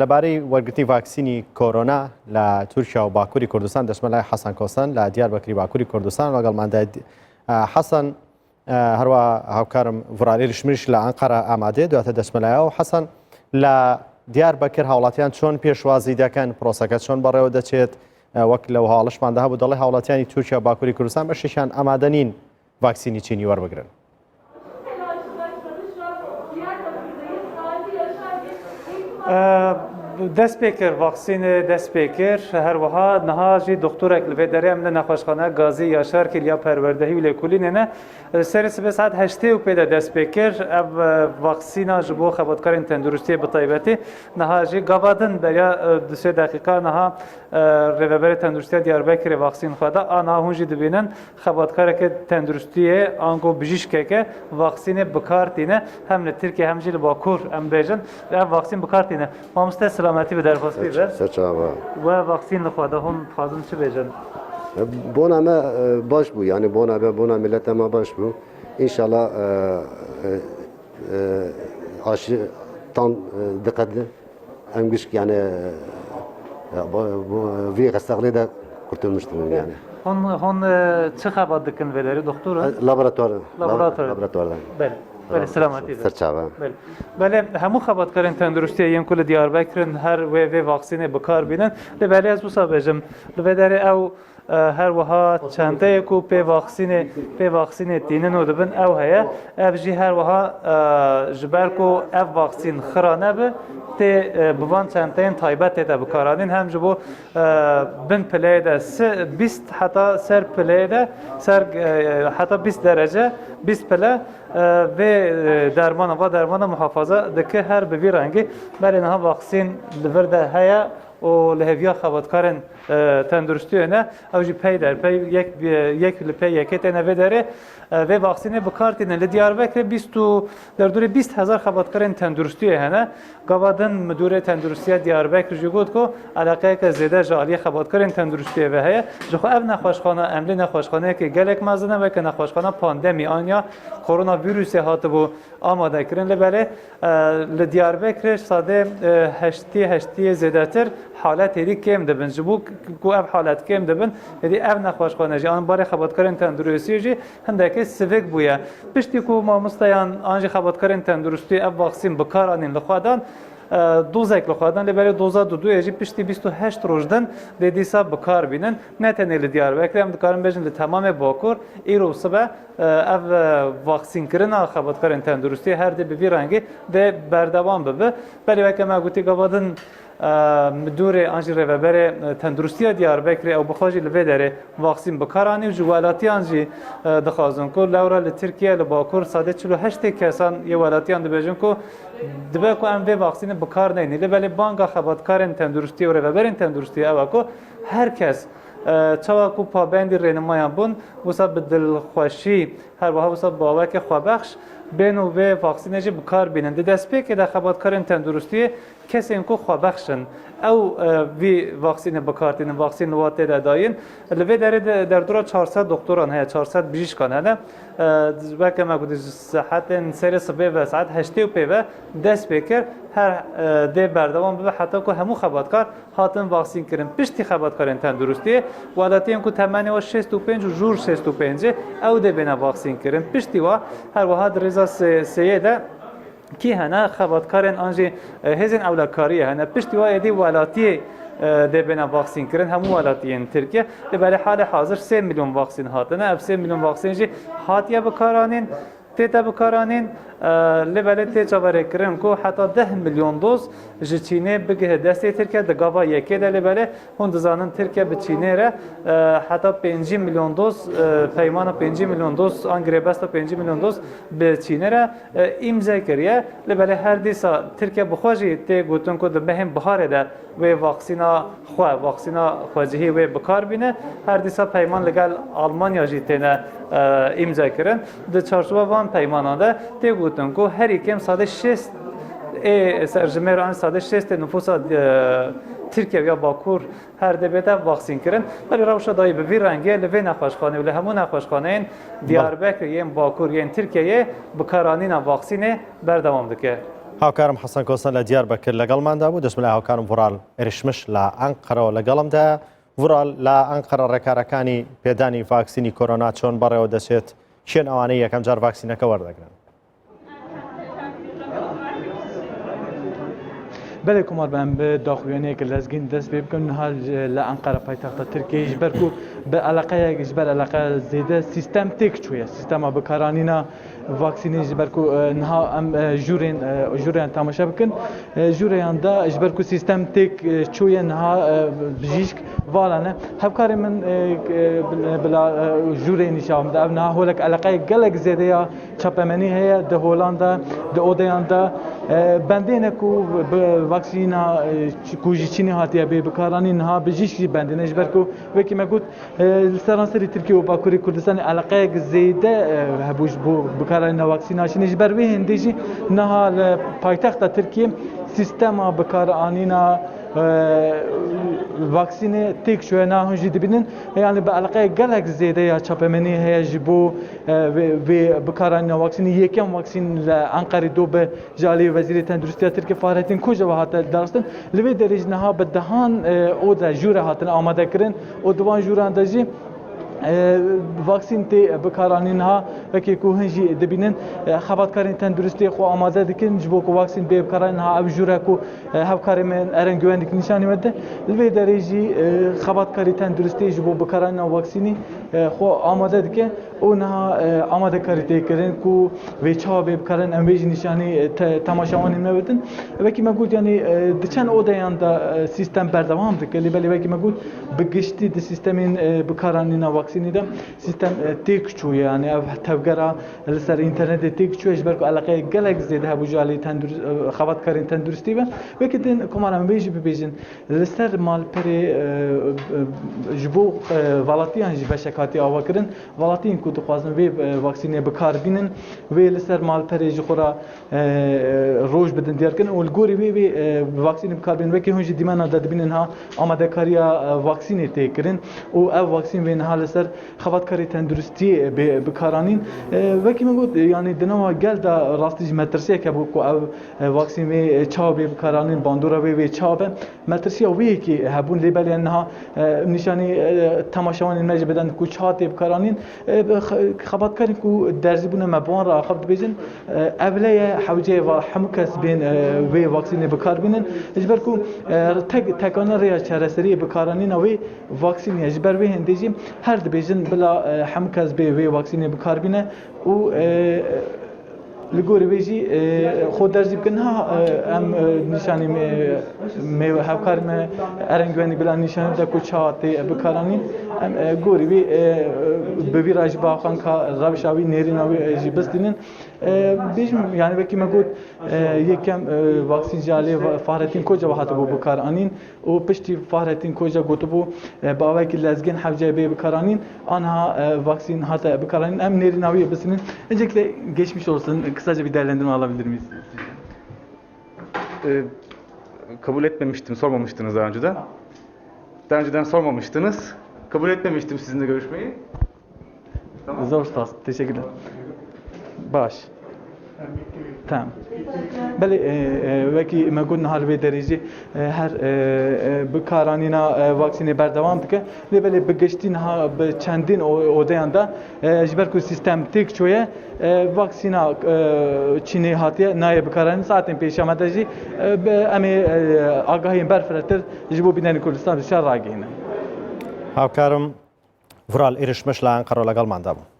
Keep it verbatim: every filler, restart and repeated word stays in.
لەبارەی وەرگرتنی ڤاکسینی کۆرۆنا لە تورکیا و باکووری کوردستان، دەچمە لای حەسەن کۆسەن لە دیاربەکری باکووری کوردستان، لەگەڵماندا. حەسەن، هەروە هاوکارم ڤڕالی ریشمریش لە ئەنقەرە ئامادەیە، دواتر دەچمە لایەوە. حەسەن، لە دیاربەکر هاوڵاتیان چۆن پێشوازی دەکەن؟ پرۆسەکە چۆن بەڕێوە دەچێت؟ وەک لەو هاوڵشماندا هەبوو، دەڵێ هاوڵاتیانی تورکیا و باکووری کوردستان بەشێکیان ئامادە نین ڤاکسینی چینی وەربگرن. دەست پێ کر، ڤاکسینê dest pê kir. Her wiha niha jî doktorek li vê derê em li nexweşxaneya Gazî Yaşar Kîliya Perwerdehî û Lêkolînê ne. Serê sibê saet heştê û pê de dest pê kir. Ev vaksîna ji bo xebatkarên tenduristiyê bi taybetî niha jî gava din beriya du sê deqîqa niha Rêveberê Tenduristiya Diyarbekirê vaksîn xwe da. A niha hûn jî dibînin xebatkareke tenduristiyê ango bijîşkeke vaksînê bi kar tîne. Hem li Tirkiye hem jî li Bakur em bêjin ev vaksîn bi kar tîne. Mamoste selametî bi derbasî be. Serçava. We vaksîn li xwe da, hûn dixwazin çi bêjin? Bona me baş bû, yanî bona me, bona mileta me baş bû. Înşallah aşı tam diqet em gişk yani bu, bu vî xestaxlê de kurtulmuştum yani. Hon hon çi xebat dikin vê derê doktor? Laboratuvar. Laboratuvar. Laboratuvardan. Belê. Belê selametî de. Serçava. Belê. Belê hemû xebatkarên tenduristiyê yên ku li Diyarbekir in her wê vê vaksînê bi kar bînin. Lê belê ez wisa bêjim. Li vê derê ew Her wiha çenteyê ku pê vaksînê pê vaksînê tînin û dibin ew heye. Ev jî her wiha ji ber ku ev vaksîn xira nebe tê bi van çenteyên taybet tê de bikaranîn. Hem ji bo bin pileyê de bîst heta ser pileyê de ser heta bîst derece bîst pile vê dermana va dermana muhafaza dike her bi vî rengî. Belê niha vaksîn li vir de heye û li hêviya xebatkarên tenduristiyê ne, ew jî pey der pey yek yek li pey yekê têne vê derê. Vê vaksînê bi kar tîne. Li Diyarbekirê bîst û derdorê bîst hezar xebatkarên tenduristiyê hene. Gava din Midûrê Tenduristiya Diyarbekir jî got ku eleqeyeke zêde ji aliyê xebatkarên tenduristiyê ve heye. Jixwe ev nexweşxane, em lê nexweşxaneyeke gelek mezin e, weke nexweşxana pandemî an ya koronavîrusê hatibû amade kirin. Lê belê li Diyarbekirê sadê heştî heştiyê zêdetir halet êdî kêm dibin. Ji bo ku ev halet kêm dibin, êdî ev nexweşxane jî an barê xebatkarên tenduristiyê jî hindekê sivik bûye. Piştî ku mamosteyan an jî xebatkarên tenduristiyê ev vaksîn bi kar anîn li xwe dan, dozek li xwe dan, lê belê doza duduyê jî piştî bîst û heşt roj din dê dîsa bi kar bînin. Ne tenê li Diyarbekirê, em dikarin bêjin li temamê Bakur îro sibe ev vaksînkirina xebatkarên tenduristiyê her dê bi vî rengî dê berdewam bibe. Belê weke me gotî gava din midûrê an jî rêveberê tenduristiya Diyarbekirê ew bi xwe jî li vê derê vaksîn bi kar anî û ji welatiyan jî dixwazin ku lewra li Tirkiye li Bakur sadê çil û heştê kesan yê welatiyan dibêjin ku dibe ku em vê vaksînê bi kar neynin. Lê belê banga xebatkarên tenduristiyê û rêveberên tenduristiyê ew e ku her kes çawa ku pabendî rênimayan bûn, wisa bi dilxweşî, her wiha wisa bi aweke xwebexş bên û vê vaksînê jî bi kar bînin. Di destpêkê de xebatkarên tenduristiyê kesên ku xwebexş in, ew vî vaksînê bi kar tînin, vaksîn li wan tê de dayîn. Li vê derê de derdora çar sed doktoran heye, çar sed bijîşkan hene. Weke me gotî, ji saetên serê sibê ve, saet heştê û pê ve dest pê kir, her dê berdewam bibe heta ku hemû xebatkar hatin vaksîn kirin. Piştî xebatkarên tenduristiyê, welatiyên ku temenê wa şêst û pênc û jûr şêst û pênc e, ew dê bêne vaksîn kirin. Piştî wa, her wiha di rêza sê-, sêyê de kî hene xebatkarên an jî hêzên ewlekariyê hene. Piştî wa êdî welatiyê dê bêne vaksîn kirin, hemû welatiyên Tirkiye. Lê belê halê hazir sê milyon vaksîn hatine. Ev sê milyon vaksîn jî hatiye bikaranîn. Tête bikaranîn, lê belê tê çaverêkirin ku heta deh milyon doz ji Çînê bigihe destê Tirkiye di gava yekê de, lê belê hûn dizanin Tirkiye bi Çînê re heta pêncî milyon doz, peymana pêncî milyon doz an girêbesta pêncî milyon doz bi Çînê re îmze kiriye. Lê belê her dîsa Tirkiye bi xwe jî tê gotin ku di mehên biharê de wê vaksîna xwe, vaksîna xwecihî wê bi kar bîne. Her dîsa peyman li gel Almanya jî têne îmze kirin. Di çarçoba van peymanan de tê gotin ku herî kêm sadê şêst ê serjimêr an sadê şêst ê nifûsa Tirkiye ya Bakur her dê bête vaksîn kirin. Belê rewşa dayî bi vî rengê li vê nexweşxanê û li hemû nexweşxaneyên Diyarbekir yên Bakur yên Tirkiyeyê bikaranîna vaksînê berdewam dike. هاوکارم حەسەن کۆسە لە دیاربەکر لەگەڵماندا بوو. دەچمە لای هاوکارم ڤوڕال ئێریشمش لە ئەنقەرەوە لەگەڵمدا. ڤوڕال، لە ئەنقەرە ڕێکارەکانی پێدانی ڤاکسینی کۆرۆنا چۆن بەڕێوە دەچێت؟ کێن ئەوانەی یەکەم جار ڤاکسینەکە وەردەگرن؟ Belê Komar, em bi daxuyaniyeke lezgîn dest pê bikin. Niha ji, li Enqere, paytexta Tirkiyeyê, ji ber ku bi eleqeyek, ji ber eleqeya zêde sîstem têk çûye. Sîstema bikaranîna vaksînê, ji ber ku, e, niha em, e, jûrên, e, jûreyan temaşe bikin. E, jûreyan de ji ber ku sîstem têk, e, çûye, niha, e, bijîşk vala ne. Hevkarê min, e, e, bila, e, jûrê nîşan bide. Ev niha holek eleqeyek gelek zêde ya çapemenî heye di holan de, di odeyan de. E, bendê ne ku bi vaksîna, e, ku ji Çînê hatiye bê bikaranîn, niha bijîşk jî bendê ne, ji ber ku wekî me got, e, li seranserî Tirkiye û Bakurê Kurdistanê eleqeyek zêde, e, hebû ji bo bikaranîna vaksîna Çînê. Ji ber wê hêndê jî niha li paytexta Tirkiye sîstema bikaranîna, e, vaksînê têk çûye, niha hûn jî dibînin. Yani bi eleqeyek gelek zêde ya çapemenî heye ji bo, e, vê, vê bikaranîna vaksînê. Yekem vaksîn li Enqerê do bi ji alî Wezîrê Tenduristiya Tirkiyê Fahrettin Koca ve hate darxistin. Li vê derê jî niha bi dehan, e, ode jûre hatin amade kirin û di van jûran de jî, e, vaksîn tê bikaranîn. Niha wekî ku hin jî dibînin, e, xebatkarên tenduristiyê xwe amade dikin ji bo ku vaksîn bê bikaranîn. Niha ev jûre ku, e, hevkarê min Eren Güvenlik nîşanî me de, li vê derê jî, e, xebatkarê tenduristiyê ji bo bikaranîna vaksînî, e, xwe amade dike. Û niha, e, amadekarî tê kirin ku vê çawa bê bikarin, em vê jî nîşanî, e, te-, temaşevanên me bidin. Wekî me got, yanî, e, di çend odeyan de, e, sîstem berdewam dike, lê belê wekî me got, bi giştî di sîstemên, e, bikaranîna vaksînî de sîstem, e, têk çûye, yanî ev tevgera li ser înternetê têk çûye, ji ber ku eleqeyek gelek zêde hebû ji alî tendur-, e, xebatkarên tenduristî ve. Wekî din, Komar, em vê jî bibêjin, li ser malperê, e, e, ji bo, e, velatiyan jî beşek hatiye avakirin. Velatiyên ku dixwazin vê, e, vaksînê bi kar bînin, wê li ser malperê ji xwe re, e, e, roj bidin diyarkirin û li gorî wê, wê, e, vaksînê bi kar bînin. Wekî hûn jî dîmena de dibînin ha amadekariya, e, vaksînê tê kirin û ev vaksîn wê niha li ser xebatkarê tenduristiyê bê bikaranîn. E, wekî min got, e, yanî di nava gel de rastî jî metirsiyek hebû ku ev, e, vaksîn wê, e, çawa bê bikaranîn, bandora wê, wê çawa be. Metirsiya wê yekê hebûn, lê belê niha, e, nîşanî, e, temaşevanên me jî bidin ku çawa tê bikaranîn. E, xe-, xebatkarên ku derzî bûne me bi wan re axaf dibêjin, e, evle ye hewce ye va hemû kes bên, e, wê vaksînê bi kar bînin. Ji ber ku, e, tek, tekane rêya çareseriyê bikaranîna wê vaksîn e. Ji ber wê hêndê jî her dibêjin bila, e, hemû kes bê wê vaksînê bi kar bîne û, e, Li gorî vê jî, e, xwe derzî bikin. Ha, e, em, e, nîşanî me, me hevkarê me Eren Güvenlik bila nîşanî bide ku çawa tê bikaranîn. Em, e, gorî vê, e, bi vî re jî biaxivin ka rewşa wî, nêrîna wî, e, jî bistînin. E, bêjim, yani wekî me got, e, yekem, e, vaksîn ji alî Fa-, Fahrettin Koca ve hatibû bikaranîn. Û piştî Fahrettin Koca gotibû, e, bi awayekî lezgên hewce bê bikaranîn, aniha, e, vaksîn hate bikaranîn. Em nêrîna wî bistînin. Öncelikle geçmiş olsun. Kısaca bir değerlendirme alabilir miyiz? E, kabul etmemiştim, sormamıştınız daha önceden. Daha önceden sormamıştınız. Kabul etmemiştim sizinle görüşmeyi. Zor spas. Teşekkürler. Baş. Tamam. Belê, e, e, wekî me got niha li vê derê jî, e, her, e, e, bikaranîna, e, vaksînê berdewam dike. Lê belê bi giştî niha bi çendîn o-, odeyan de, e, ji ber ku sîstem têk çûye, e, vaksîna, e, Çînê hatiye nayê bikaranîn. Saetên pêşiya me de jî, e, bi, em ê, e, agahiyên berfirehtir ji bo bînerên Kurdistan dişa ragihînin. هاوکارم ڤرال ئێرشمش لە ئەنقەرە لەگەڵماندا بوو.